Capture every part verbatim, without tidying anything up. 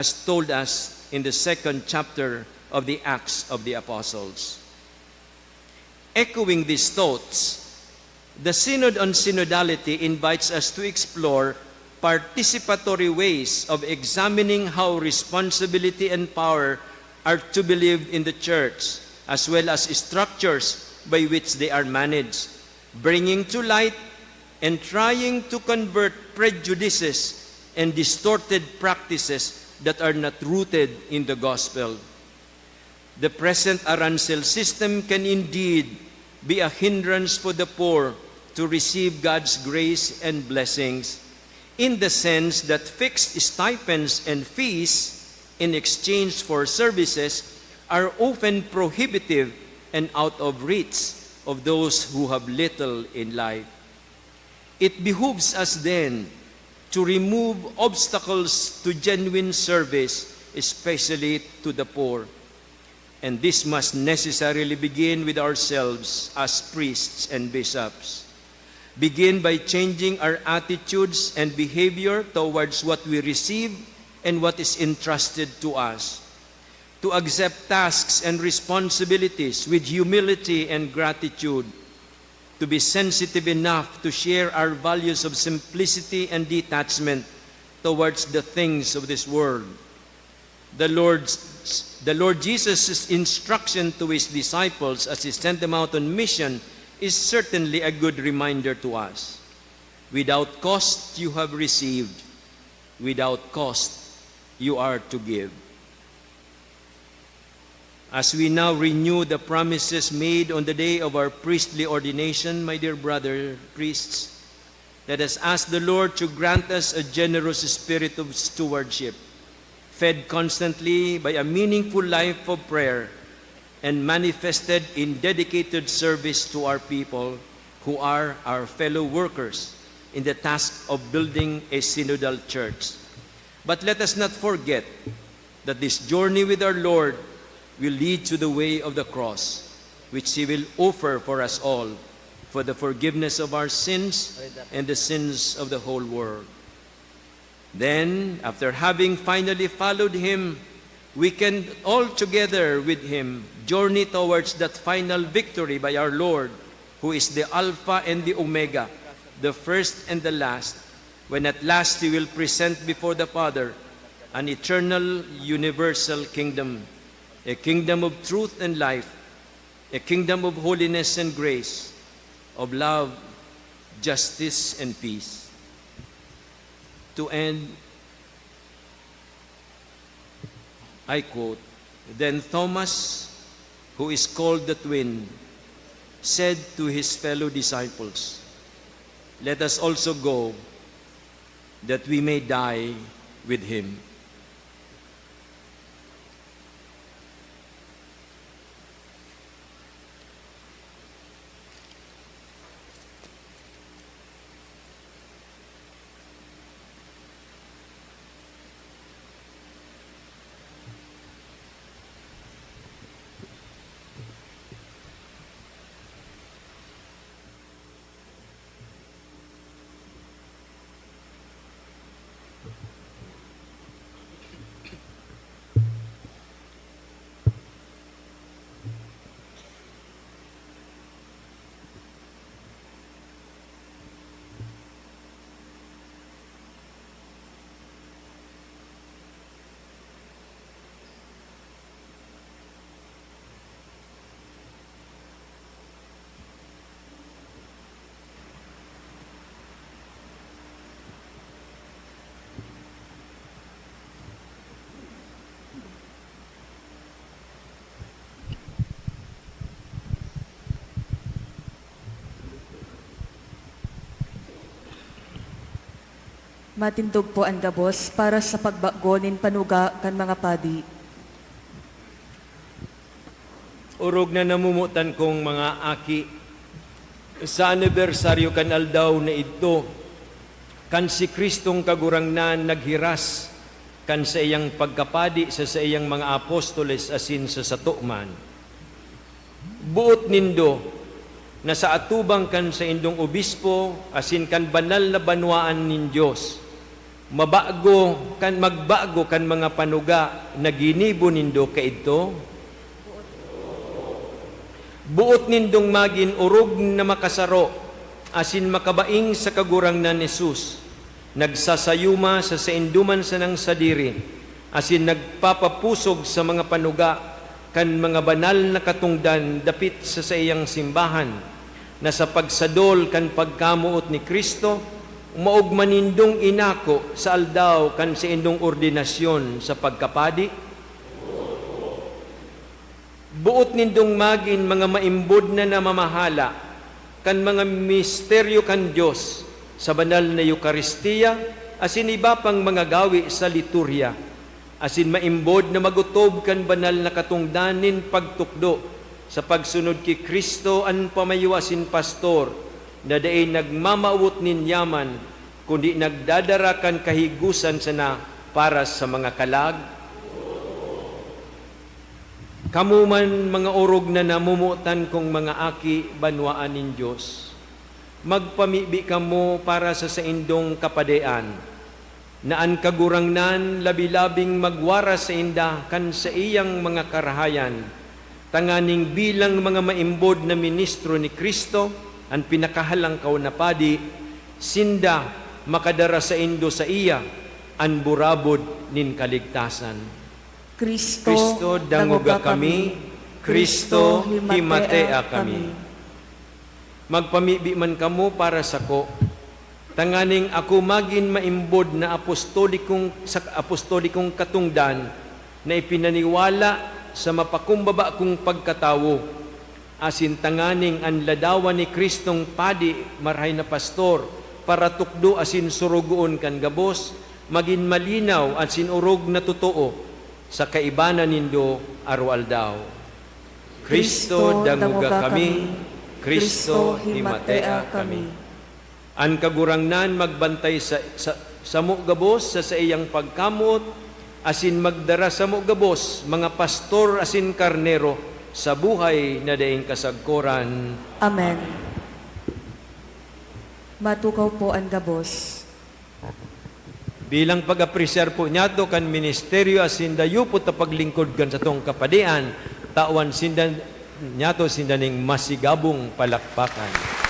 has told us in the second chapter of the Acts of the Apostles. Echoing these thoughts, the Synod on Synodality invites us to explore participatory ways of examining how responsibility and power are to be lived in the Church, as well as structures by which they are managed, bringing to light and trying to convert prejudices and distorted practices that are not rooted in the gospel. The present arancel system can indeed be a hindrance for the poor to receive God's grace and blessings, in the sense that fixed stipends and fees in exchange for services are often prohibitive and out of reach of those who have little in life. It behooves us then to remove obstacles to genuine service, especially to the poor. And this must necessarily begin with ourselves as priests and bishops. Begin by changing our attitudes and behavior towards what we receive and what is entrusted to us. To accept tasks and responsibilities with humility and gratitude. To be sensitive enough to share our values of simplicity and detachment towards the things of this world. The Lord's, the Lord Jesus' instruction to his disciples as he sent them out on mission is certainly a good reminder to us. "Without cost you have received, without cost you are to give." As we now renew the promises made on the day of our priestly ordination, my dear brother priests, let us ask the Lord to grant us a generous spirit of stewardship, fed constantly by a meaningful life of prayer and manifested in dedicated service to our people who are our fellow workers in the task of building a synodal church. But let us not forget that this journey with our Lord will lead to the way of the cross, which He will offer for us all, for the forgiveness of our sins and the sins of the whole world. Then, after having finally followed Him, we can all together with Him journey towards that final victory by our Lord, who is the Alpha and the Omega, the first and the last, when at last He will present before the Father an eternal, universal kingdom, a kingdom of truth and life, a kingdom of holiness and grace, of love, justice, and peace. To end, I quote, "Then Thomas, who is called the Twin, said to his fellow disciples, 'Let us also go, that we may die with him.'" Matindog po an gabos para sa pagbago nin panuga kan mga padi. Orog na namomotan kong mga aki, sa anibersaryo kan aldaw na idto, kan si Cristong Kagurangnan naghiras kan saiyang pagkapadi sa saiyang mga apostoles asin sa sato man, boot nindo na sa atubang kan saindong obispo asin kan banal na banwaan nin Dios, Mabago kan, magbago kan mga panuga na ginibo nindo kaidto? Boot nindong magin orog na makasaro asin makabaing sa Kagurangnan Jesus, nagsasayuma sa saindo man sanang sadiri, asin nagpapapusog sa mga panuga kan mga banal na katongdan dapit sa saiyang simbahan, na sa pagsadol kan pagkamoot ni Cristo, maogma nindong inako sa aldaw kan saindong ordinasyon sa pagkapadi? Boot nindong magin mga maimbod na namamahala kan mga misteryo kan Dios sa banal na Eukaristia asin iba pang mga gawi sa liturhiya, asin maimbod na magotob kan banal na katongdan nin pagtukdo sa pagsunod ki Cristo, an pamayo asin pastor, na dai nagmamawot nin yaman, kundi nagdadara kan kahigosan sana para sa mga kalag? Kamo man, mga orog na namomotan kong mga aki banwaan nin Dios, magpamibi kamo para sa saindong kapadian, na an Kagurangnan labi-labing magwaras sainda kan saiyang mga karahayan, tanganing bilang mga maimbod na ministro ni Cristo, an pinakahalangkaw na padi, sinda makadara saindo saiya an burabod nin kaligtasan. Cristo, Cristo, dangoga kami. Cristo, himatea kami. Magpamibi man kamo para sako, tanganing ako magin maimbod na apostolikong, sa apostolikong katongdan na ipinaniwala sa mapakumbaba kong pagkatawo, asin tanganing an ladawan ni Cristong Padi, marahay na pastor, paratukdo asin sorogoon kan gabos, magin malinaw asin orog na totoo sa kaibanan nindo aroaldaw. Cristo, dangoga kami. Cristo, himatea kami. An Kagurangnan magbantay sa, sa, samo gabos sa saiyang pagkamoot, asin magdara samo gabos mga pastor asin karnero sa buhay na daing kasagkoran. Amen. Matukaw po an gabos. Bilang pag-apresyar po niyato kan ministeryo asin dayupot na paglingkod kan satong kapadian, tawan sinda, niyato sinda ning masigabong palakpakan.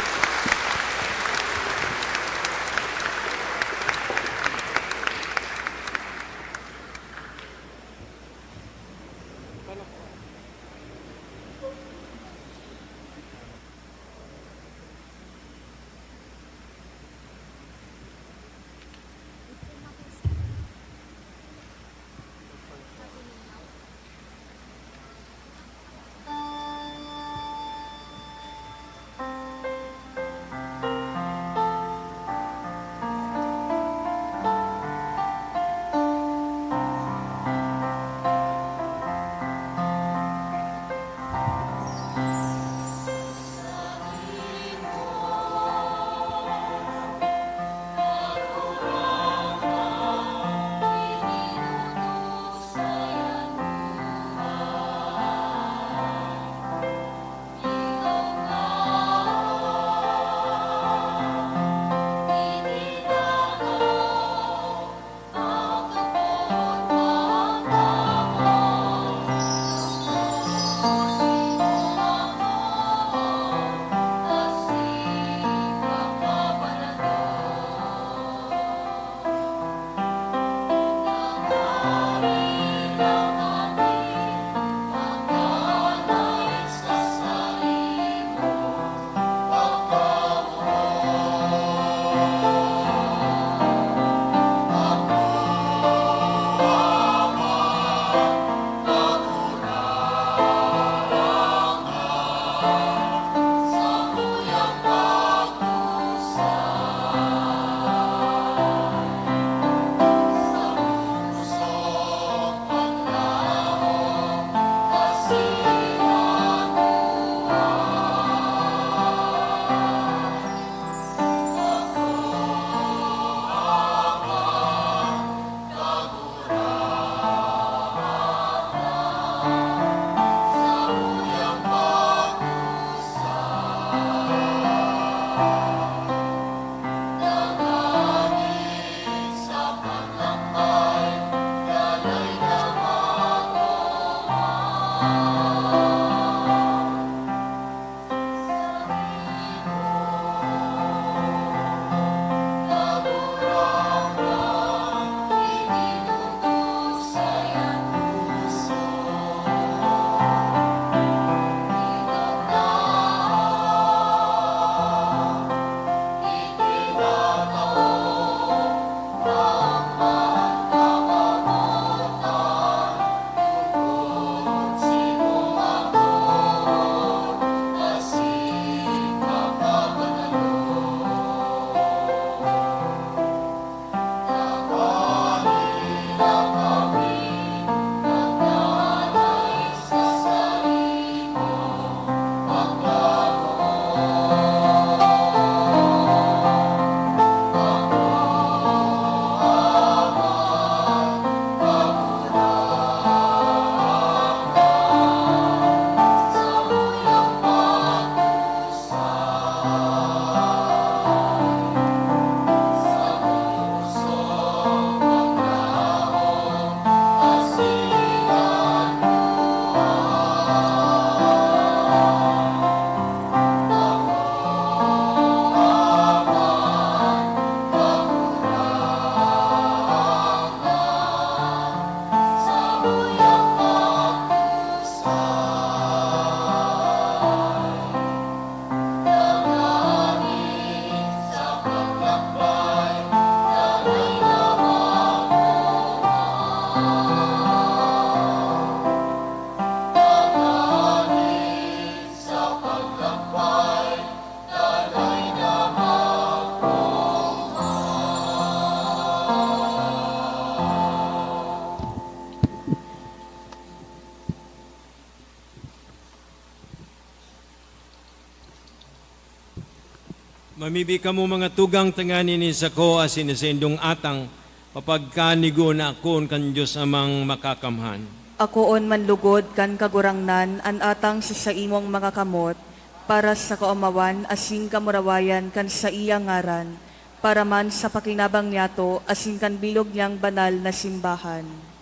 Mamibi kamo, mga tugang, tanganing sako asin saindong atang, papagkanigon na akon kan Dios Amang Makakamhan. Akoon man lugod kan Kagurangnan an atang sa saimong mga kamot, para sa kaomawan asin kamurawayan kan saiyang ngaran, para man sa pakinabang niyato asin kan bilog niyang banal na simbahan.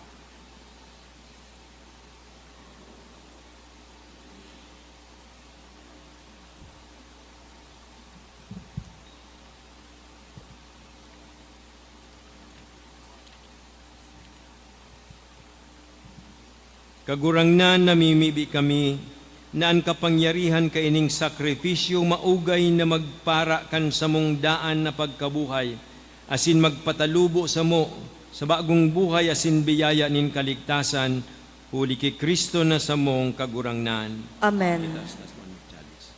Kagurangnan, namimibi kami na an kapangyarihan kaining sakripisyo maugay na magpara kan samong daan na pagkabuhay asin magpatalubo samo sa bagong buhay asin biyaya nin kaligtasan, huli ki Cristo na samong Kagurangnan. Amen. Itaas na sa mga chalice.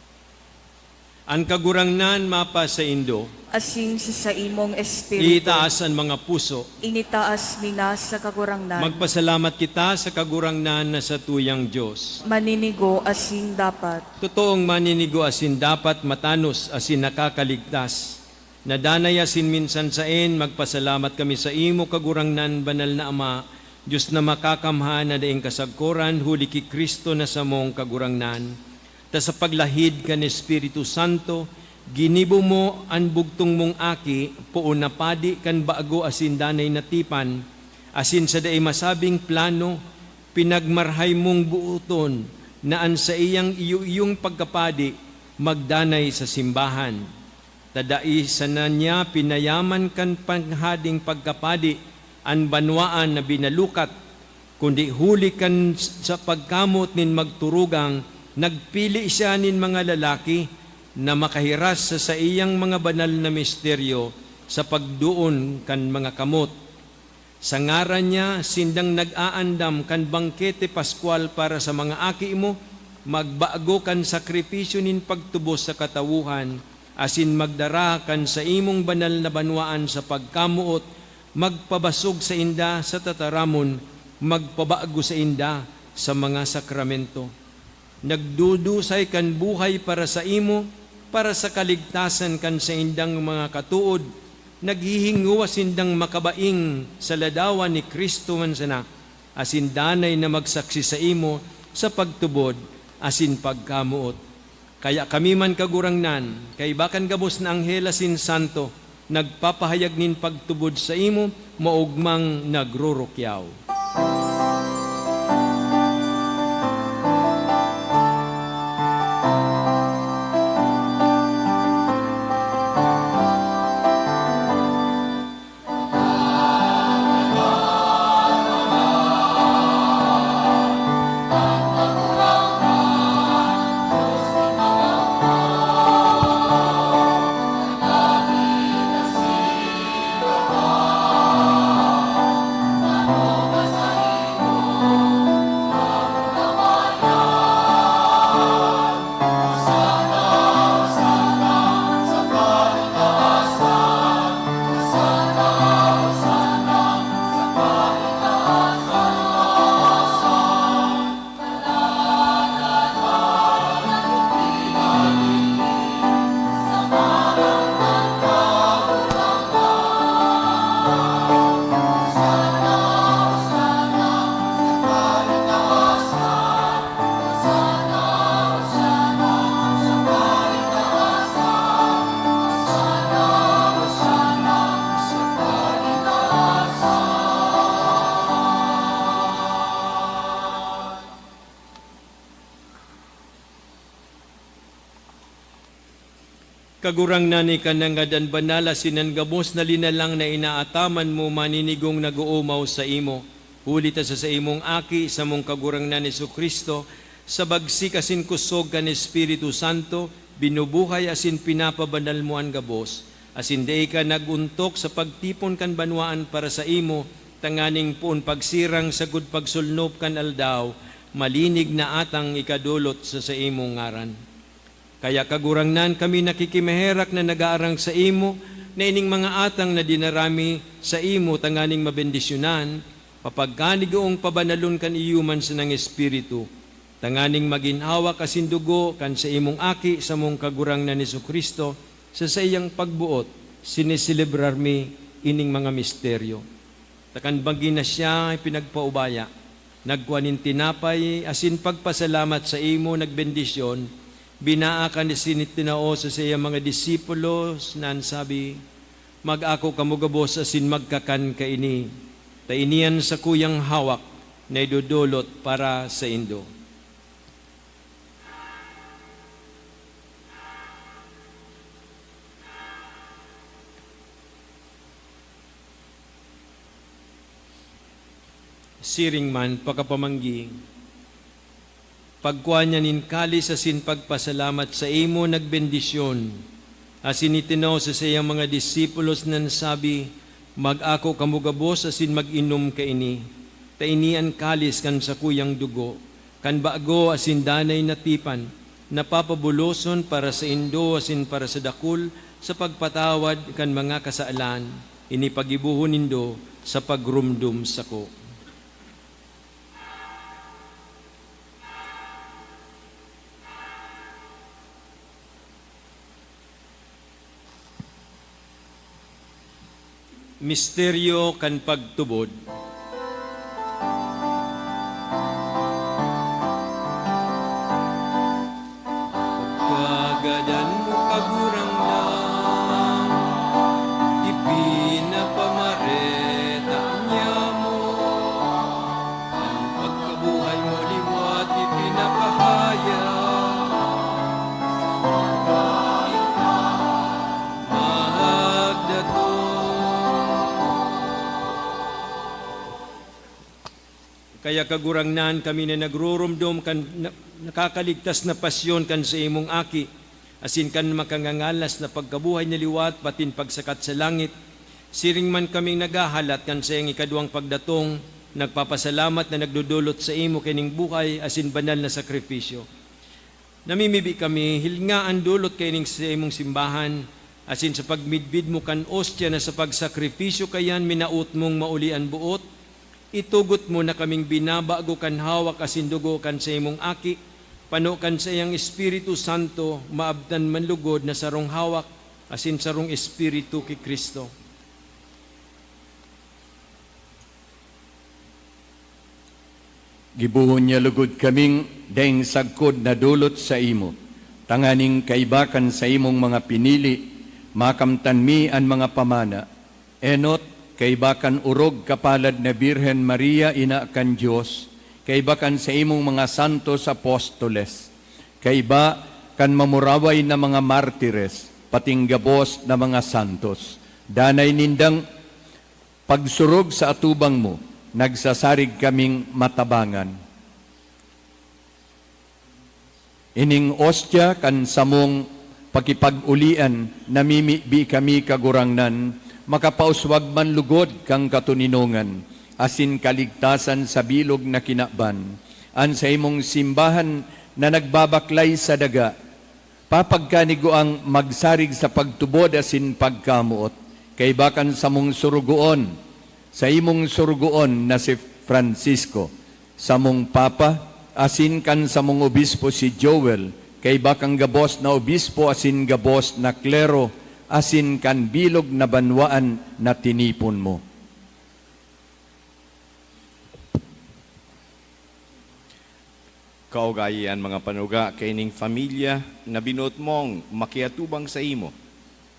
An Kagurangnan mapasaindo. Asin sa saimong espiritu. Itaas an mga puso. Initaas mi na sa Kagurangnan. Magpasalamat kita sa Kagurangnan na satuyang Dios. Maninigo asin dapat. Totoong maninigo asin dapat, matanos asin nakakaligtas. Na danay asin minsan saen, magpasalamat kami saimo, Kagurangnan, Banal na Ama, Dios na Makakamhan na daing kasagkoran, huli ki Cristo na samong Kagurangnan. Ta sa paglahid kan Espiritu Santo, ginibo mo an bugtong mong Aki poon na padi kan bago asin danay na tipan, asin sa dai masabing plano, pinagmarhay mong booton na an saiyang iyo-iyong pagkapadi magdanay sa simbahan. Ta dai sana niya pinayaman kan panghading pagkapadi an banwaan na binalukat, kundi huli kan sa pagkamoot nin magturugang, nagpili siya nin mga lalaki na makahiras sa saiyang mga banal na misteryo sa pagdoon kan mga kamot. Sa ngaran niya, sindang nag-aandam kan bangkete paskwal para sa mga aki mo, magbago kan sakripisyo nin pagtubos sa katawohan, asin magdara kan saimong banal na banwaan sa pagkamoot, magpabasog sainda sa tataramon, magpabago sainda sa mga sakramento. Nagdudusay kan buhay para saimo, para sa kaligtasan kan saindang mga katood, naghihingowa sindang makabaing sa ladawan ni Cristo man sana, asin danay na magsaksi saimo sa pagtubod asin pagkamoot. Kaya kami man, Kagurangnan, kaiba kan gabos na anghel asin santo, nagpapahayag nin pagtubod saimo, maogmang nagrurukyaw. Kagurangnan, ika nanggad an banal asin an gabos na linalang na inaataman mo, maninigong nag-oomaw saimo. Huli ta sa saimong Aki, samong Kagurangnan Jesu-Cristo, sa bagsik asin kusog kan Espiritu Santo, binubuhay asin pinapabanal mo an gabos, asin dai ka nag-ontok sa pagtipon kan banwaan para saimo, tanganing poon pagsirang sagkod pagsulnop kan aldaw, malinig na atang ikadolot sa saimong ngaran. Kaya, Kagurangnan, kami nakikimaherak na nag-aarang saimo, na ining mga atang na dinara mi saimo tanganing mabendisyonan, papagkanigoong pabanalon kan iyo man sanang Espiritu, tanganing magin hawak asin dugo kan saimong Aki, samong Kagurangnan Jesu-Cristo, Sa saiyang pagboot, sineselebrar mi ining mga misteryo. Ta kan banggi na siya ipinagpaubaya, nagkua nin tinapay asin pagpasalamat saimo, nagbendisyon, binaakan asin itinao sa saiyang mga disipulos na an sabi, "Mag-ako kamo gabos asin magkakan kaini, ta ini an sakuyang hawak na idodolot para saindo." Siring man, pakapamanggi, pagkua niya nin kalis asin pagpasalamat saimo, nagbendisyon, asin itinao sa saiyang mga disipulos na sabi, "Mag-ako kamo gabos asin mag-inom kaini, ta ini an kalis kan sakuyang dugo, kan bago asin danay na tipan, na papabuloson para saindo asin para sa dakul sa pagpatawad kan mga kasalan. Ini paggibohon nindo sa pagromdom sako." Misteryo kan pagtubod. Kagadan mo, Kagurangnan, ipinapamareta niya mo. Ang pagkabuhay mo liwat ipinapahayag. Mahagdato. Kaya, Kagurangnan, kami na nagruromdom kan na-, nakakaligtas na pasyon kan saimong Aki, asin kan makangangalas na pagkabuhay na liwat patin pagsakat sa langit, siring man kaming naghahalat kan saiyang ikaduwang pagdatong, nagpapasalamat na nagdodolot saimo kaining buhay asin banal na sakripisyo. Namimibi kami, hilnga an dolot kaining saimong simbahan, asin sa pagmidbid mo kan ostya na sa pagsakripisyo kaiyan minaot mong mauli an boot, itugot mo na kaming binabago kan hawak asin dugo kan saimong Aki, pano kan saiyang Espiritu Santo, maabtan man lugod na sarong hawak asin sarong Espiritu ki Cristo. Gibohon niya lugod kaming daing sagkod na dolot saimo, tanganing kaiba kan saimong mga pinili, makamtan mi an mga pamana. Enot, kaiba kan orog kapalad na Birhen Maria, ina kan Dios, kaiba kan saimong mga santos apostoles, kaiba kan mamuraway na mga martires, pating gabos na mga santos. Danay nindang pagsurog sa atubang mo, nagsasarig kaming matabangan. Ining ostya kan samong pakipag-olian, namimibi kami, Kagurangnan, makapauswag man lugod kan katoninongan asin kaligtasan sa bilog na kinaban, an saimong simbahan na nagbabaklay sa daga, papagkaniguang magsarig sa pagtubod asin pagkamoot, kaiba kan samong surugoon, saimong surugoon na si Francisco, samong Papa, asin kan samong obispo si Joel, kaiba kan gabos na obispo asin gabos na klero, asin kan bilog na banwaan na tinipon mo. Kaugayi an mga panuga kaining familya na binoot mong makiatubang saimo.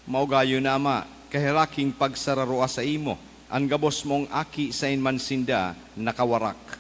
Maugayon na, Ama, kaheraking pagsararoa saimo, an gabos mong aki saen man sinda nakawarak.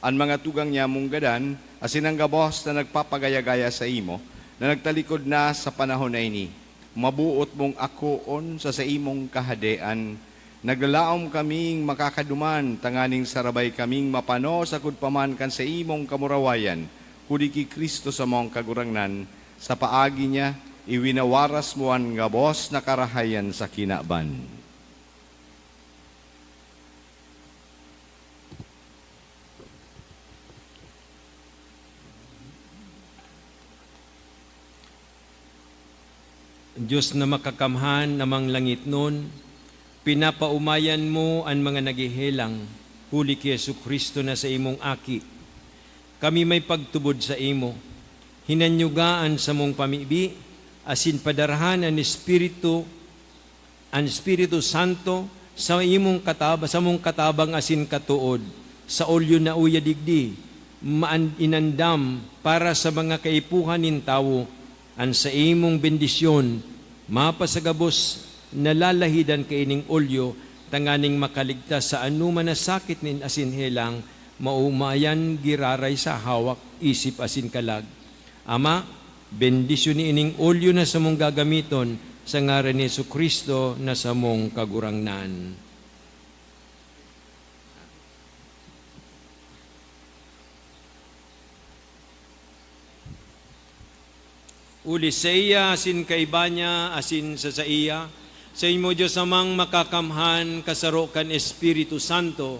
An mga tugang niya mong gadan, asin an gabos na nagpapagaya-gaya saimo, na nagtalikod na sa panahon na ini, maboot mong akoon sa saimong Kahadean. Naglalaom kaming makakaduman tanganing sarabay kaming mapano sagkod pa man kan saimong kamurawayan, huli ki Cristo samong Kagurangnan. Sa paagi niya, iwinawaras mo an gabos na karahayan sa kinaban. Dios na makakamhan, Amang langitnon, pinapaomayan mo an mga naghehelang, huli ki Jesu-Cristo na saimong Aki. Kami may pagtubod saimo. Hinanyuga an samong pamibi, asin padarahan an Espiritu, an Espiritu Santo sa imong kataba-, samong katabang asin katood, sa olyo na uya digdi, maan-, inandam para sa mga kaipuhan nin tawo. An saimong bendisyon mapasagabos na lalahidan kaining olyo, tanganing makaligtas sa anoman na sakit nin asin helang, maomayan giraray sa hawak, isip asin kalag. Ama, bendisyoni ining olyo na samong gagamiton, sa ngaran ni Jesu-Cristo na samong Kagurangnan. Huli saiya, asin kaiba niya, asin sa saiya, saimo, Dios Amang makakamhan, kasaro kan Espiritu Santo,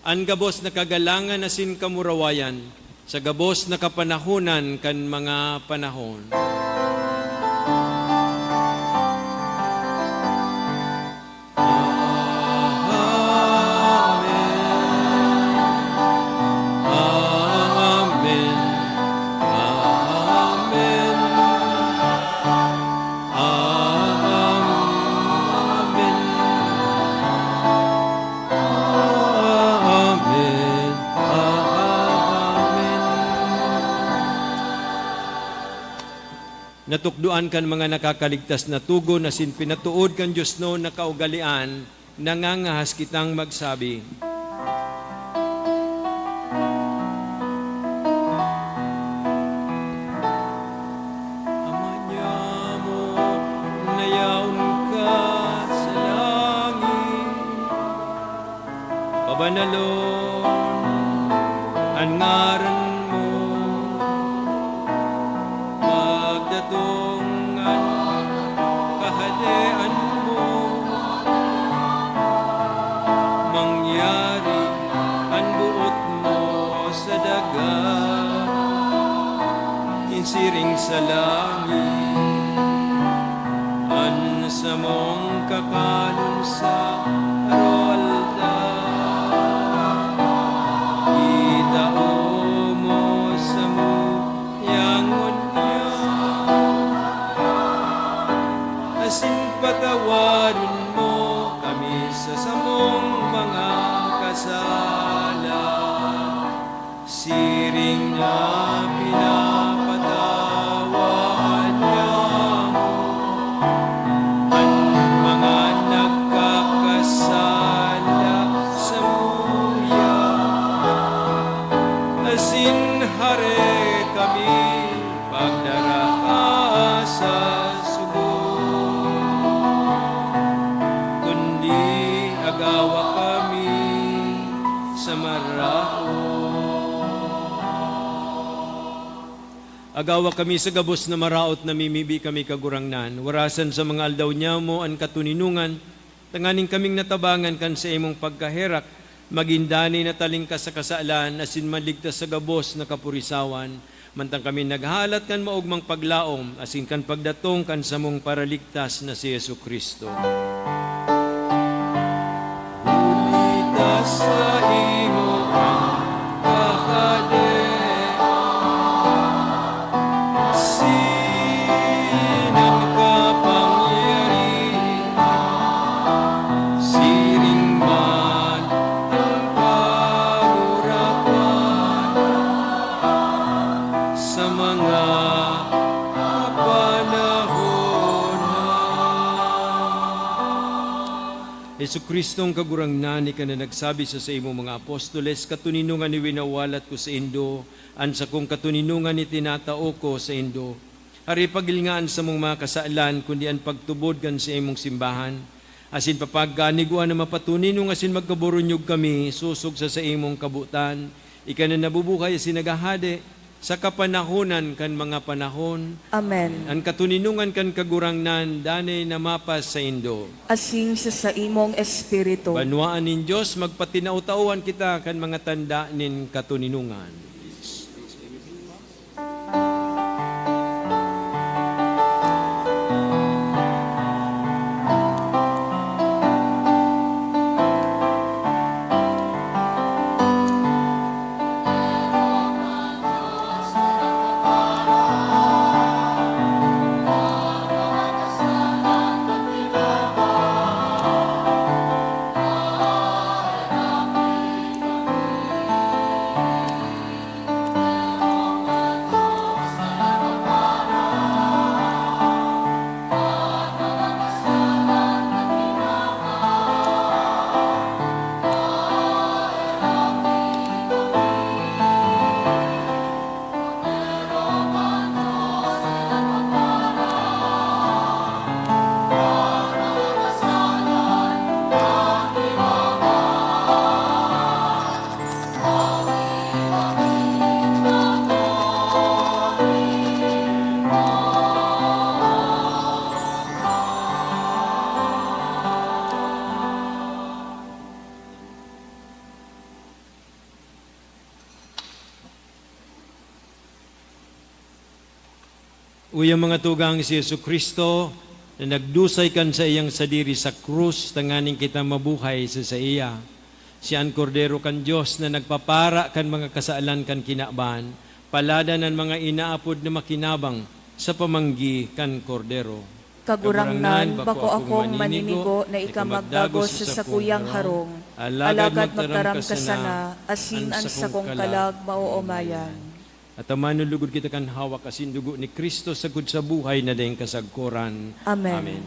an gabos na kagalangan asin kamurawayan, sa gabos na kapanahonan kan mga panahon. Amen. Amen. Amen. Amen. Amen. Amen. Natukdoan kan mga nakakaligtas na togon asin pinatood kan diosnon na kaugalean, nangangahas kitang magsabi. Ama niamo na yaon ka sa langit, pabanalon an ngaran mo, magdatong an kahadean mo, mangyari an boot mo sa daga, nin siring sa langit. An samong kakanon sa aroaldaw, itao mo samo ngaya ngunyan, asin patawaron mo kami sa samong mga kasala, siring na pinapatawad niamo an mga nagkakasala samuya, asin hare kami pagdaraka sa sugo, kundi agawa kami sa maraot. Agawa kami sa gabos na maraot, namimibi kami, Kagurangnan. Warasan sa mga aldaw niamo an katoninongan, tanganing kaming natabangan kan saimong pagkaherak, magin danay na talingkas sa kasalan asin maligtas sa gabos na kapurisawan, mantang kami naghahalat kan maogmang paglaom asin kan pagdatong kan samong Paraligtas na si Jesu-Cristo. Huli ta saimo an kahadean, asin an kapangyarihan, siring man an kagurangnan sa mga panahon na. Jesu-Cristong Kagurangnan, ika na nagsabi sa saimong mga apostoles, "Katoninongan iwinawalat ko saindo, an sakong katoninongan itinatao ko saindo." Hare pagilnga an samong mga kasalan, kundi an pagtubod kan saimong simbahan, asin papagkanigwa na mapatoninong asin magkaboronyog kami sosog sa saimong kabotan, ika na nabubuhay asin naghahade sa kapanahonan kan mga panahon. Amen. An katoninongan kan Kagurangnan danay na mapasaindo. Asin sa saimong espiritu. Banwaan nin Dios, magpatinao-taoan kita kan mga tanda nin katoninongan. Uya, mga tugang, si Jesu-Cristo na nagdusay kan saiyang sadiri sa krus tanganing kita mabuhay sa saiya. Siya an Kordero kan Dios na nagpapara kan mga kasalan kan kinaban. Paladan an mga inaapod na makinabang sa pamanggi kan Kordero. Kagurangnan, bako akong maninigo na ika magdagos sa sakuyang harong, alagad magtaram ka sana, asin an sakong kalag maoomayan. At taman lugod kita kan hawak asin dugo ni Cristo sagkod sa buhay na daing kasagkoran. Amen. Amen.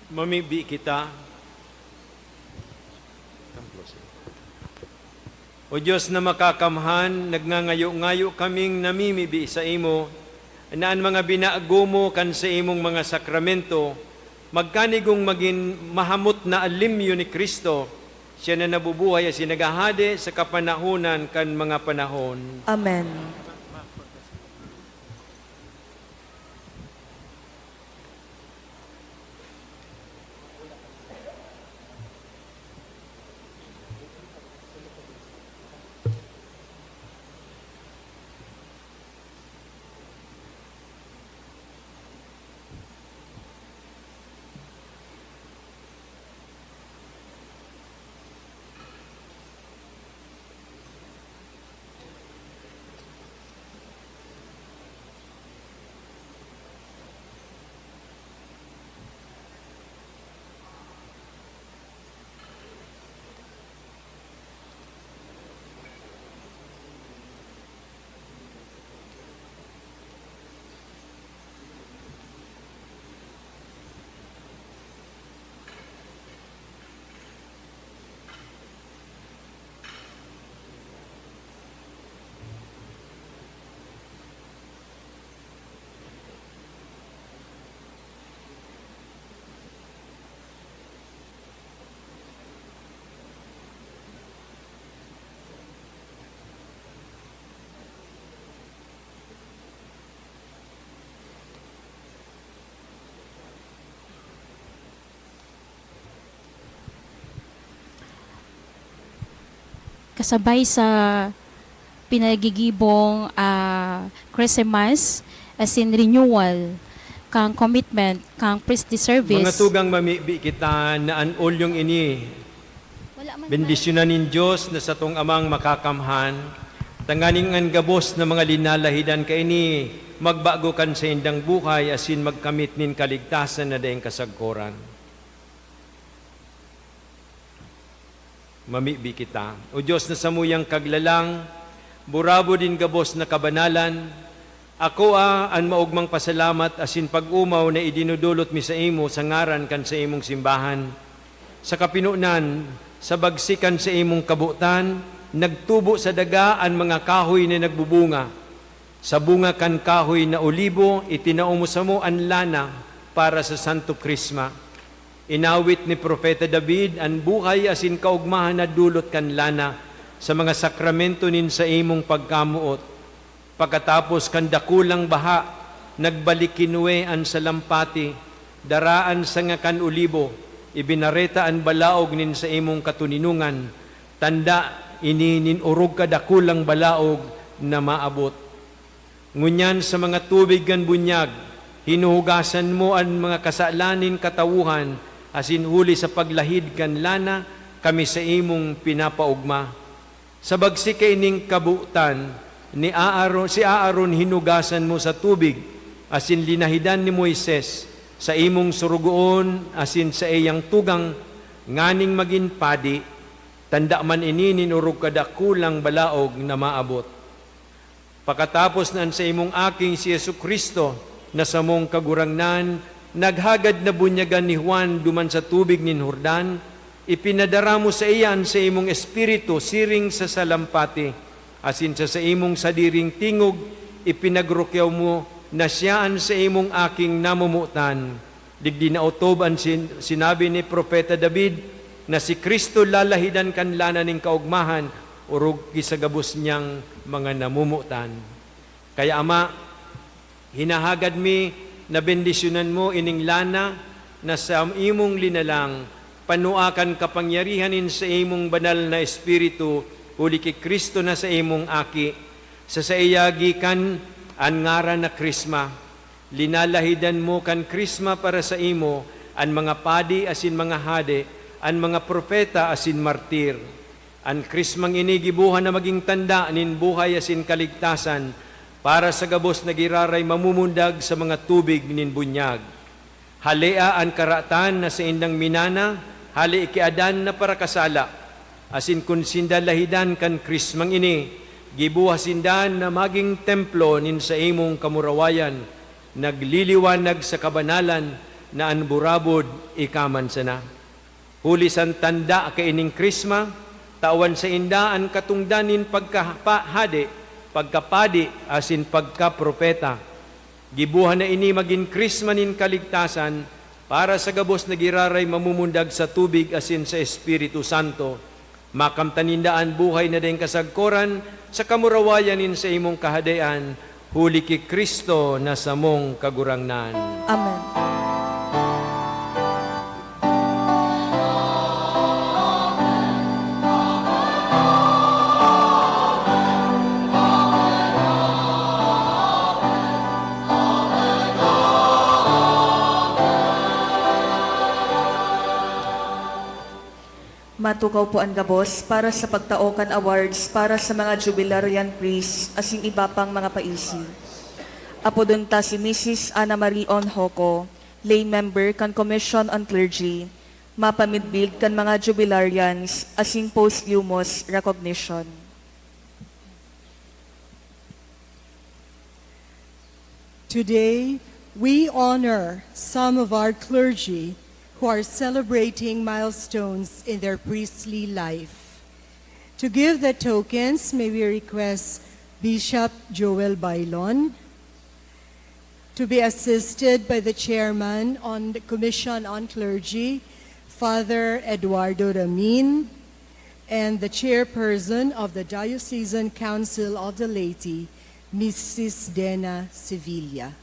Mamibi kita. O Dios na makakamhan, nagngangayo-ngayo kaming namimibi saimo, na an mga binago mo kan saimong mga sakramento, magkanigong magin mahamot na alimyo ni Cristo, siya na nabubuhay asin naghahade sa kapanahonan kan mga panahon. Amen. Kasabay sa pinagigibong, ah, Christmas, asin renewal kan commitment kan priestly service. Mga tugang, mamibi kita na an olyong ini Wala man bendisyonan nin Dios na satong Amang Makakamhan, tanganing an gabos na mga linalahidan kaini magbago kan saindang buhay asin magkamit nin kaligtasan na daing kasagkoran. Mamibi kita. O Dios na samuyang Kaglalang, burabod nin gabos na kabanalan, akoa an maogmang pasalamat asin pag-omaw na idinodolot mi saimo sa ngaran kan saimong simbahan. Sa kapinonan, sa bagsi kan saimong kabotan, nagtubo sa daga an mga kahoy na nagbubunga. Sa bunga kan kahoy na olibo, itinao mo samo an lana para sa Santo Krisma. Inawit ni Propeta David an buhay asin kaogmahan na dulot kan lana sa mga sakramento nin saimong pagkamoot. Pakatapos kan dakulang baha, nagbalik ki Noe an salampati, dara an sanga kan olibo, ibinareta an balaog nin saimong katoninongan, tanda ini nin orog ka dakulang balaog na maabot. Ngunyan sa mga tubig kan bunyag, hinuhugasan mo an mga kasalan nin katawohan, asin huli sa paglahid kan lana, kami saimong pinapaogma. Sa bagsi kaining kabotan, ni Aaron, si Aaron hinugasan mo sa tubig, asin linahidan ni Moises, saimong sorogoon asin saiyang tugang, nganing magin padi. Tanda man ini nin orog ka dakulang balaog na maabot. Pakatapos na an saimong Aki si Jesu-Cristo, na samong Kagurangnan, naghagad na bunyagan ni Juan duman sa tubig nin Jordan, ipinadara mo saiya an saimong Espiritu siring sa salampati, asin sa saimong sadiring tingog ipinagrukyaw mo na siya an saimong Aking namomotan. Digdi naotob an sin-, sinabi ni Propeta David na si Cristo lalahidan kan lana nin kaogmahan, orog ki sa gabos niyang mga namomotan. Kaya, Ama, hinahagad mi na bendisyonan mo ining lana na sa imong linalang, panua kan kapangyarihan nin saimong banal na Espiritu, huli ki Cristo na saimong Aki. Sa saiya gikan an ngaran na Krisma. Linalahidan mo kan Krisma para saimo an mga padi asin mga hade, an mga propeta asin martir. An Krismang ini giboha na magin tanda nin buhay asin kaligtasan para sa gabos na giraray mamumundag sa mga tubig nin bunyag. Halea an karatan na saindang minana hale ki Adan na parakasala, asin kun sinda lahidan kan Krismang ini, giboha sinda na magin templo nin saimong kamurawayan, nagliliwanag sa kabanalan, na an burabod ika man sana. Huli sa tanda kaining Krisma, tawan sainda an katongdan nin pagkahade, pagkapadi, asin pagkapropeta. Gibohan na ini magin Krisma nin kaligtasan para sa gabos na giraray mamumundag sa tubig asin sa Espiritu Santo. Makamtan ninda an buhay na daing kasagkoran sa kamurawayan nin saimong Kahadean, huli ki Cristo na samong Kagurangnan. Amen. Matukaw po an gabos para sa pagtao kan awards para sa mga jubilarian priests asin iba pang mga paisi. Apodon ta si Misis Ana Marie Onhoco, lay member kan Commission on Clergy, mapamidbid kan mga jubilarians asin posthumous recognition. Today, we honor some of our clergy who are celebrating milestones in their priestly life. To give the tokens, may we request Bishop Joel Bailon, to be assisted by the chairman on the Commission on Clergy, Father Eduardo Ramin, and the chairperson of the Diocesan Council of the Laity, Missus Dena Sevilla.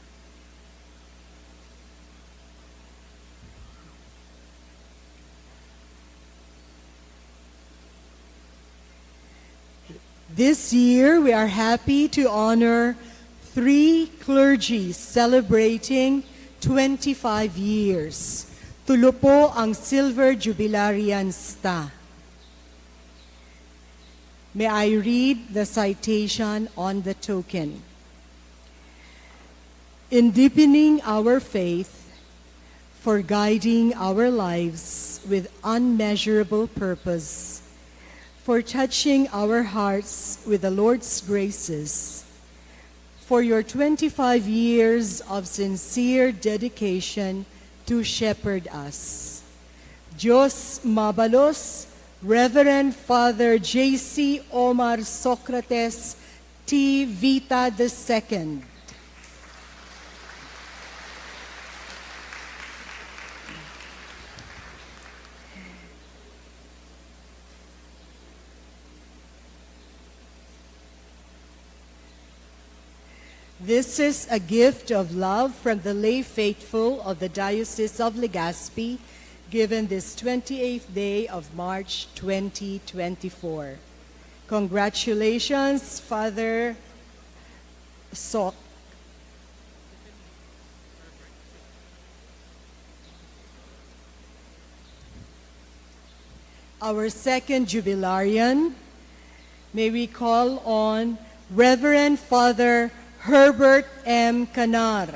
This year, we are happy to honor three clergy celebrating twenty-five years. Tulo po ang Silver Jubilarians ta. May I read the citation on the token? In deepening our faith, for guiding our lives with unmeasurable purpose, for touching our hearts with the Lord's graces, for your twenty-five years of sincere dedication to shepherd us. Diyos mabalos, Reverend Father J C Omar Socrates, T. Vita the second. This is a gift of love from the lay faithful of the Diocese of Legazpi, given this twenty-eighth day of March, twenty twenty-four. Congratulations, Father Sok. Our second jubilarian, may we call on Reverend Father Herbert M. Canar.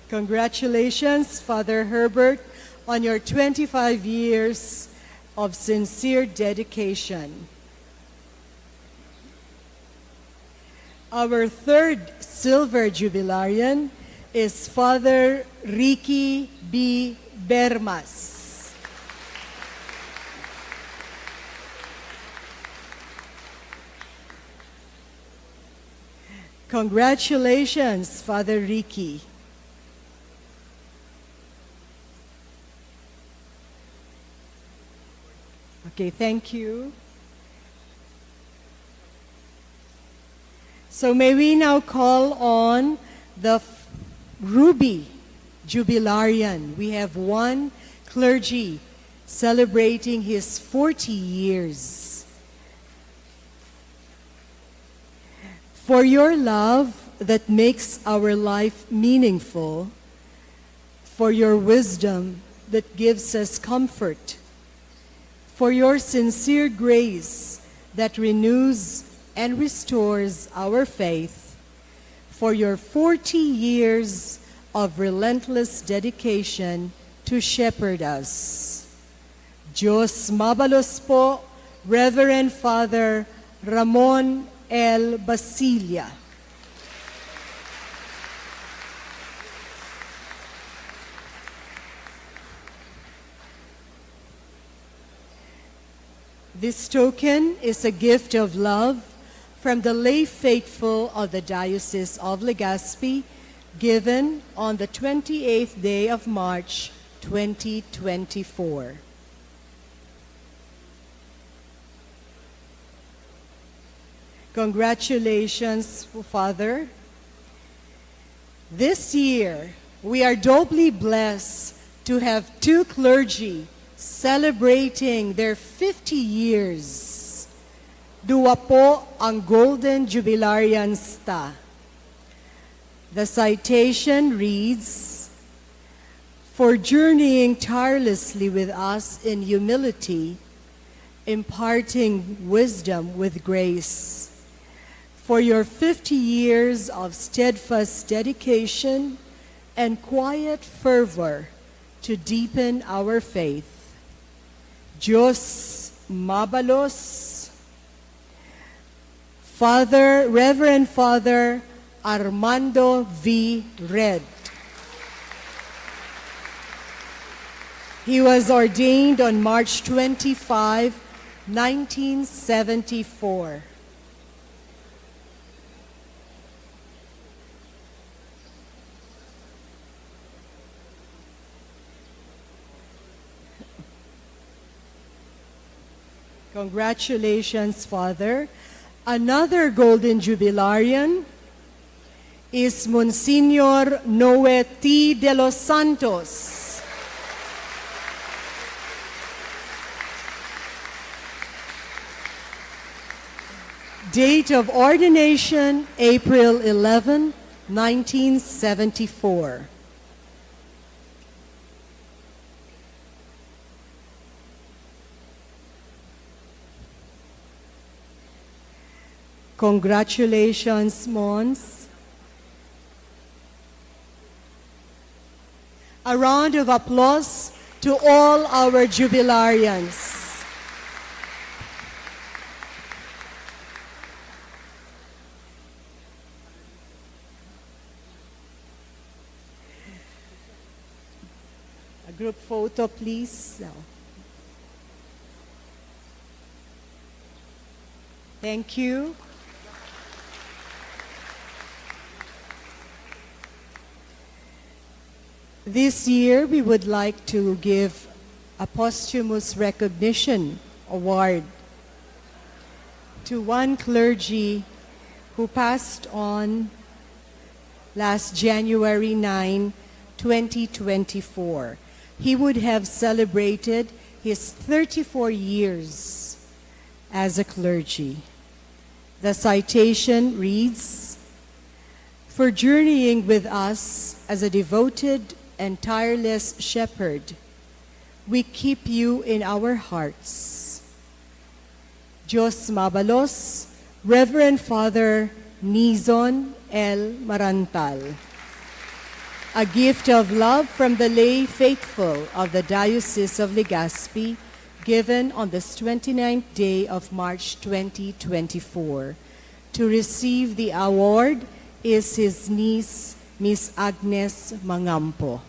Congratulations, Father Herbert, on your twenty-five years of sincere dedication. Our third silver jubilarian is Father Ricky B. Bermas. Congratulations, Father Ricky. Okay, thank you. So may we now call on the f-, Ruby Jubilarian. We have one clergy celebrating his forty years. For your love that makes our life meaningful, for your wisdom that gives us comfort, for your sincere grace that renews and restores our faith, for your forty years of relentless dedication to shepherd us. Diyos mabalos po, Reverend Father Ramon L. Basilia. This token is a gift of love from the lay faithful of the Diocese of Legazpi, given on the twenty-eighth day of March, twenty twenty-four. Congratulations, Father. This year, we are doubly blessed to have two clergy celebrating their fifty years. Duwa po ang Golden Jubilarians ta. The citation reads, "For journeying tirelessly with us in humility, imparting wisdom with grace, for your fifty years of steadfast dedication and quiet fervor to deepen our faith." Diyos mabalos, Father, Reverend Father Armando V. Red. He was ordained on March twenty-five, nineteen seventy-four. Congratulations, Father. Another Golden Jubilarian is Monsignor Noe T. De Los Santos. Date of ordination, April eleven, nineteen seventy-four. Congratulations, Mons. A round of applause to all our jubilarians. A group photo, please. So. Thank you. This year, we would like to give a posthumous recognition award to one clergy who passed on last January nine, twenty twenty-four. He would have celebrated his thirty-four years as a clergy. The citation reads, "For journeying with us as a devoted and tireless shepherd, we keep you in our hearts." Diyos mabalos, Reverend Father Nizon L. Marantal. A gift of love from the lay faithful of the Diocese of Legazpi, given on this twenty-ninth day of March twenty twenty-four. To receive the award is his niece, Miss Agnes Mangampo.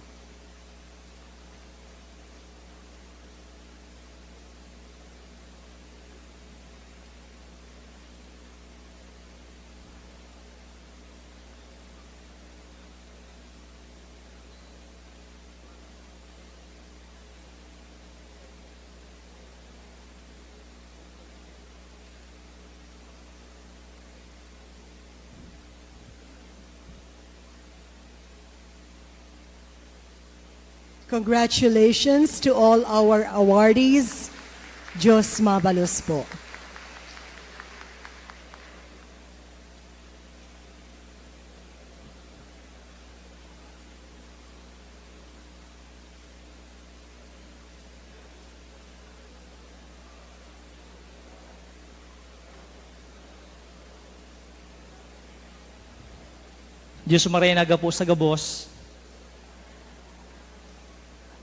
Congratulations to all our awardees. Diyos mabalos po. Diyos maray na gapo sa gabos.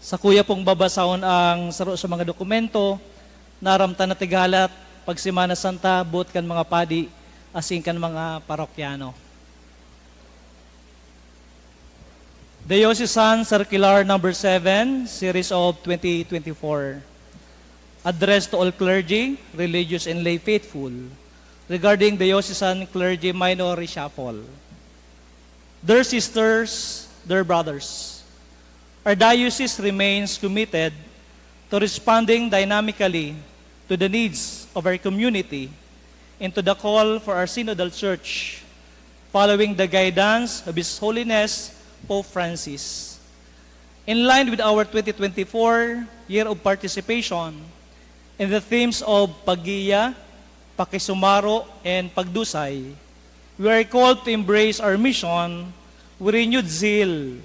Sakuya pong babasahon ang saro sa mga dokumento, naramtan na tigalat, Pag Semana Santa, boot kan mga padi asin kan mga parokyano. Diocesan Circular Number seven, Series of twenty twenty-four. Address to all clergy, religious, and lay faithful regarding diocesan clergy minor reshuffle. Dear sisters, dear brothers, our diocese remains committed to responding dynamically to the needs of our community and to the call for our synodal church, following the guidance of His Holiness Pope Francis. In line with our twenty twenty-four year of participation in the themes of paggiya, pakisumaro, and pagdusay, we are called to embrace our mission with renewed zeal,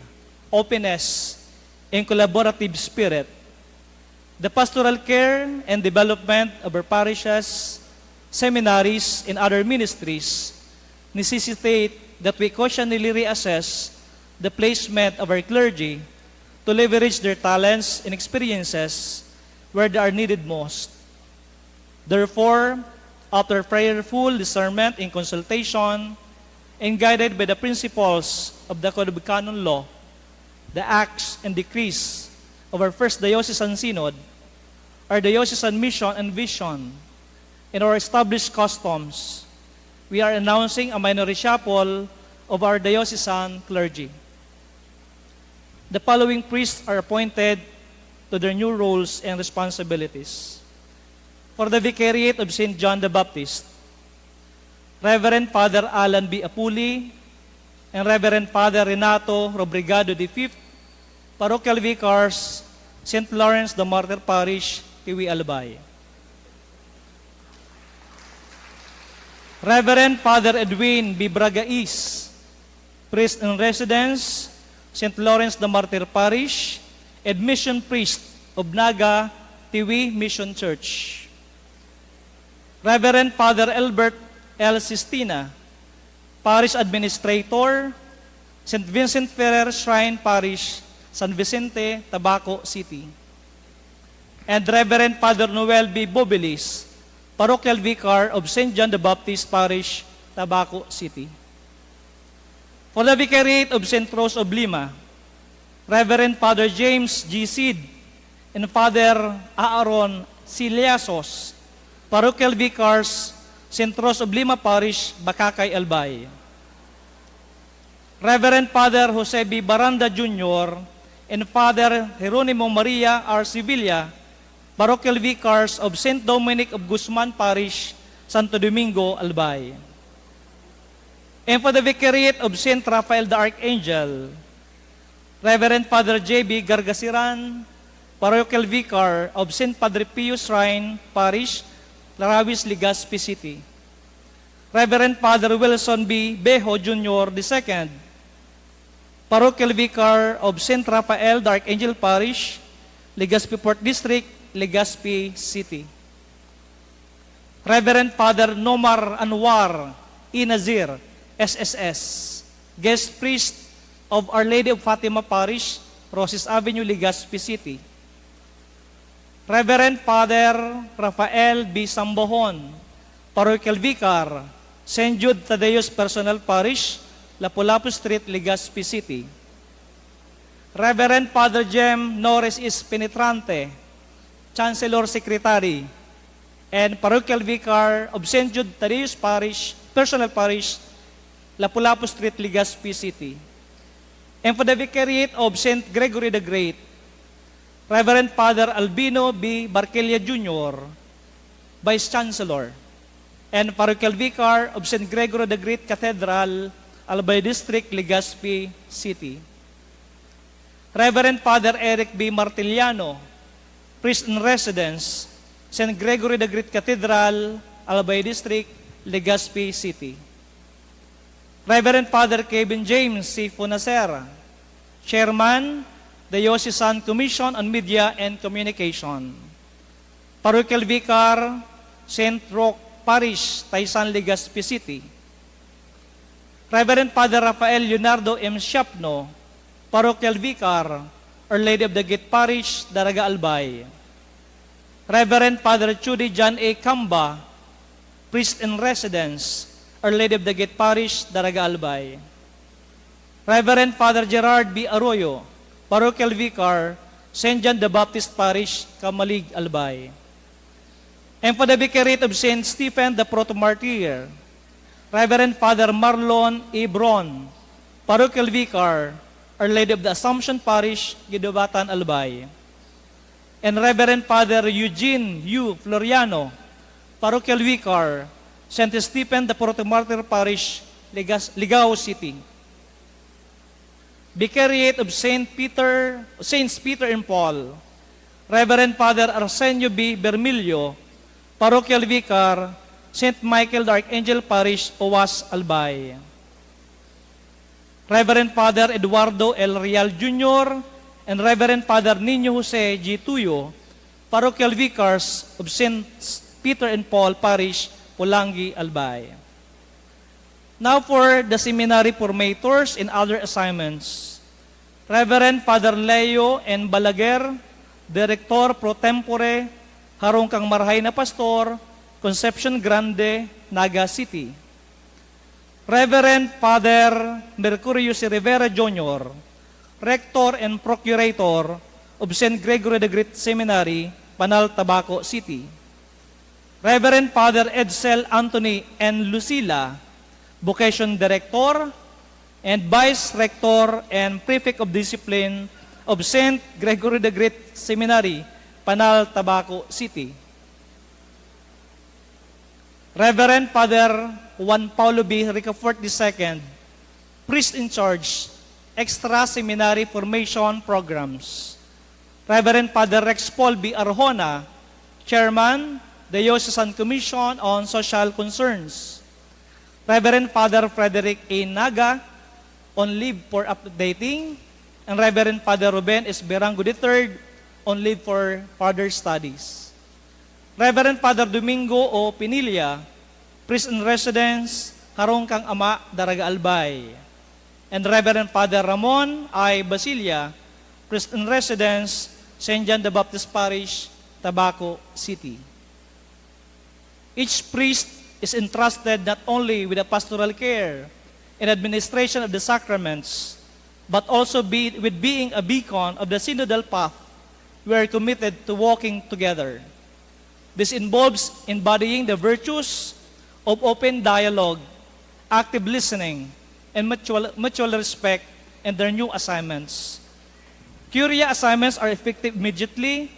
openness, and collaborative spirit. The pastoral care and development of our parishes, seminaries, and other ministries necessitate that we occasionally reassess the placement of our clergy to leverage their talents and experiences where they are needed most. Therefore, after prayerful discernment and consultation, and guided by the principles of the Code of Canon Law, the acts and decrees of our First Diocesan Synod, our diocesan mission and vision, and our established customs, we are announcing a minor reshuffle of our diocesan clergy. The following priests are appointed to their new roles and responsibilities. For the Vicariate of Saint John the Baptist, Reverend Father Alan B. Apuli and Reverend Father Renato Robrigado the fifth, Parochial Vicars, Saint Lawrence the Martyr Parish, Tiwi, Albay. Reverend Father Edwin B. Bragais, Priest in Residence, Saint Lawrence the Martyr Parish, and Mission Priest of Naga, Tiwi Mission Church. Reverend Father Albert L. Sistina, Parish Administrator, Saint Vincent Ferrer Shrine Parish, San Vicente, Tabaco City. And Reverend Father Noel B. Bobilis, Parochial Vicar of Saint John the Baptist Parish, Tabaco City. For the Vicariate of Saint Rose of Lima, Reverend Father James G. Seed and Father Aaron C. Liasos, Parochial Vicars, Saint Rose of Lima Parish, Bacacay, Albay. Reverend Father Jose B. Baranda Junior and Father Jeronimo Maria R. Sevilla, Parochial Vicars of Saint Dominic of Guzman Parish, Santo Domingo, Albay. And for the Vicariate of Saint Raphael the Archangel, Reverend Father J B Gargasiran, Parochial Vicar of Saint Padre Pio Shrine Parish, Larawis, Legazpi City. Reverend Father Wilson B. Bejo Junior the second, Parochial Vicar of Saint Raphael the Archangel Parish, Legazpi Fourth District, Legazpi City. Reverend Father Nomar Anwar E. Nazir, S S S, Guest Priest of Our Lady of Fatima Parish, Roses Avenue, Legazpi City. Reverend Father Rafael B. Sambohon, Parochial Vicar, Saint Jude Thaddeus Personal Parish, Lapu-Lapu Street, Legazpi City. Reverend Father Jem Norris Is Penetrante, Chancellor Secretary, and Parochial Vicar of Saint Jude Thaddeus Parish, Personal Parish, Lapu-Lapu Street, Legazpi City. And for the Vicariate of Saint Gregory the Great, Reverend Father Albino B. Barquilla Junior, Vice Chancellor, and Parochial Vicar of Saint Gregory the Great Cathedral, Albay District, Legazpi City. Reverend Father Eric B. Martiliano, Priest in Residence, Saint Gregory the Great Cathedral, Albay District, Legazpi City. Reverend Father Kevin James C. Funaser, Chairman, Diocesan Commission on Media and Communication. Parochial Vicar, Saint Roque Parish, Taysan, Legazpi City. Reverend Father Rafael Leonardo M. Siapno, Parochial Vicar, Our Lady of the Gate Parish, Daraga, Albay. Reverend Father Chudi John A. Camba, Priest in Residence, Our Lady of the Gate Parish, Daraga, Albay. Reverend Father Gerard B. Arroyo, Parochial Vicar, Saint John the Baptist Parish, Camalig, Albay. And for the Vicariate of Saint Stephen the Protomartyr, Reverend Father Marlon E. Bron, Parochial Vicar, Our Lady of the Assumption Parish, Guidobatan, Albay. And Reverend Father Eugene U. Floriano, Parochial Vicar, Saint Stephen the Protomartyr Parish, Ligas-, Ligao City. Vicariate of Saint Peter, Saints Peter and Paul, Reverend Father Arsenio B. Bermillo, Parochial Vicar, Saint Michael the Archangel Parish, Oas, Albay. Reverend Father Eduardo L. Real Junior and Reverend Father Nino Jose G. Tuyo, Parochial Vicars of Saints Peter and Paul Parish, Polangui, Albay. Now for the seminary formators and other assignments. Reverend Father Leo N. Balaguer, Director pro tempore, harong kan marahay na pastor, Concepcion Grande, Naga City. Reverend Father Mercurio C. Rivera Junior, Rector and Procurator of Saint Gregory the Great Seminary, Panal, Tabaco City. Reverend Father Edsel Anthony N. Lucila, Vocation Director and Vice Rector and Prefect of Discipline of Saint Gregory the Great Seminary, Panal, Tabaco City. Reverend Father Juan Paulo B. Ricafort the second, Priest in Charge, Extra Seminary Formation Programs. Reverend Father Rex Paul B. Arjona, Chairman, Diocesan Commission on Social Concerns. Reverend Father Frederick A. Naga, on leave for updating, and Reverend Father Ruben S. Berango the third, on leave for further studies. Reverend Father Domingo O. Pinilla, Priest in Residence, harong kan Ama, Daraga, Albay. And Reverend Father Ramon I. Basilia, Priest in Residence, Saint John the Baptist Parish, Tabaco City. Each priest is entrusted not only with the pastoral care and administration of the sacraments, but also be, with being a beacon of the synodal path we are committed to walking together. This involves embodying the virtues of open dialogue, active listening, and mutual, mutual respect in their new assignments. Curia assignments are effective immediately,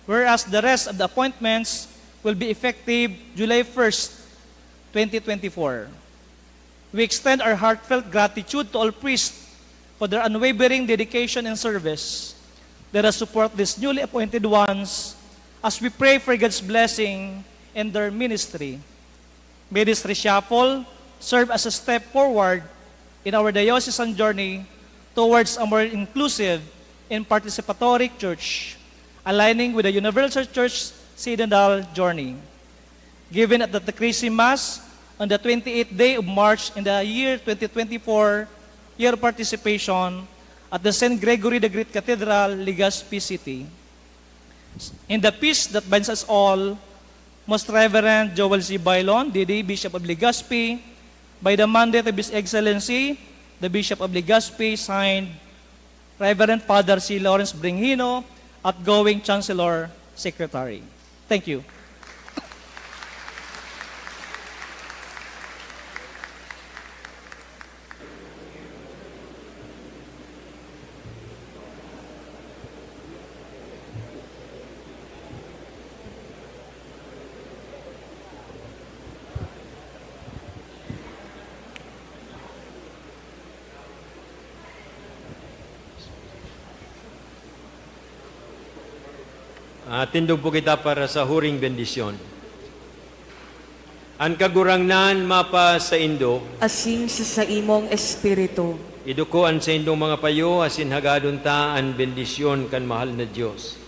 whereas the rest of the appointments will be effective July first, twenty twenty-four. We extend our heartfelt gratitude to all priests for their unwavering dedication and service. Let us support these newly appointed ones as we pray for God's blessing in their ministry. May this reshuffle serve as a step forward in our diocesan journey towards a more inclusive and participatory church, aligning with the universal church synodal journey. Given that the Christmas on the twenty-eighth day of March in the year twenty twenty-four, year participation at the Saint Gregory the Great Cathedral, Legazpi City. In the peace that binds us all, Most Reverend Joel C. Bailon, D D, Bishop of Legazpi, by the mandate of His Excellency, the Bishop of Legazpi, signed, Reverend Father C. Lawrence Bringino, outgoing Chancellor Secretary. Thank you. Ah, tindog po kita para sa huring bendisyon. An Kagurangnan mapasaindo. Asin sa saimong espiritu. Iduko an saindong mga payo, asin hagadon ta an bendisyon kan mahal na Dios.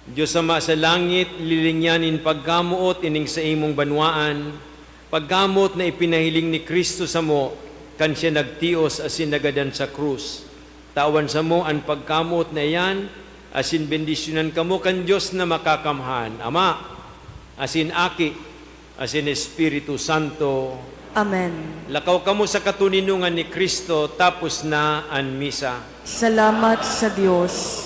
Dios Ama sa langit, lilingyan nin pagkamoot ining saimong banwaan, pagkamoot na ipinahiling ni Cristo samo kan siya nagtios asin nagadan sa krus. Tawan samo an pagkamoot na iyan, asin bendisyonan kamo kan Dios na Makakamhan, Ama, asin Aki, asin Espiritu Santo. Amen. Lakaw kamo sa katoninongan ni Cristo, tapos na an misa. Salamat sa Dios.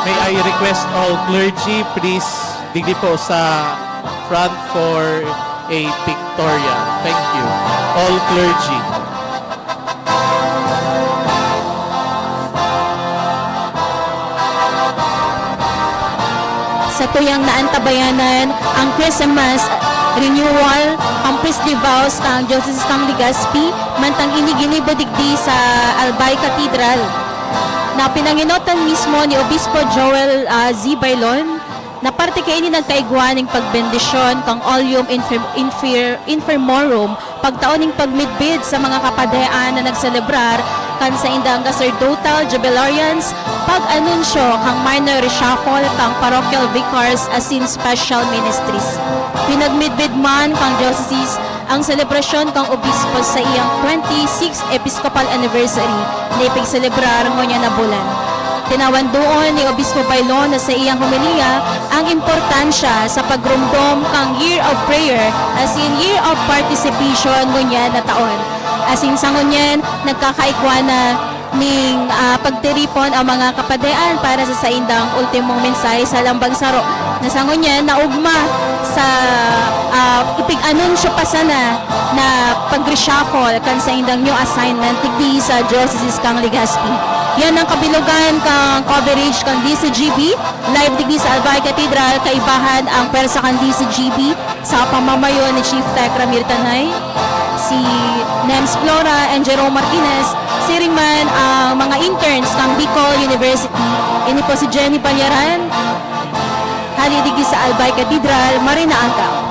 May I request all clergy, please, digdi po sa front for a pictorial. Thank you. All clergy. Satuyang naantabayanan ang Christmas renewal, ang priestly vows kan Diocese kan Legazpi, mantang ini ginibo digdi sa Albay Cathedral, na pinangenotan mismo ni Obispo Joel, ah, Z. Bailon, na parte kaini nagkaigwa nin pagbendisyon kan Olleum Infir-, Infir-, Infirmorum pagtao nin pagmidbid sa mga kapadean na nagselebrar kan saindang sacerdotal jubilarians, pag-anunsyo kan minor reshuffle kan parochial vicars asin special ministries. Pinagmidbid man kan diocese ang selebrasyon kan obispo sa iyang twenty-sixth episcopal anniversary na ipigselebrar ngunyan na bulan. Tinawan duon ni Obispo Bailon na sa iyang homilya ang importansya sa pagromdom kan Year of Prayer asin Year of Participation ngunyan na taon. Asin sa ngunyan, nagkakaigwa na ning, ah, pagtiripon ang mga kapadean para sa saindang ultimong mensahe sa lambang saro na sa ngunyan naugma sa, ah, ipig-anunsyo pa sana na pag-reshuffle kan saindang new assignment digdi sa Diocese kan Legazpi. Yan ang kabilogan kan coverage kan D C G B. Live digdi sa Albay Cathedral, kaibahan ang pwersa kan D C G B sa pamamayo ni Chief Tech Ramir Tanay, si Nems Flora, and Jerome Martinez, siring man ang mga interns kan Bicol University. Ini po si Jenny Balyaran, hali digdi sa Albay Cathedral, Marinaanggaw.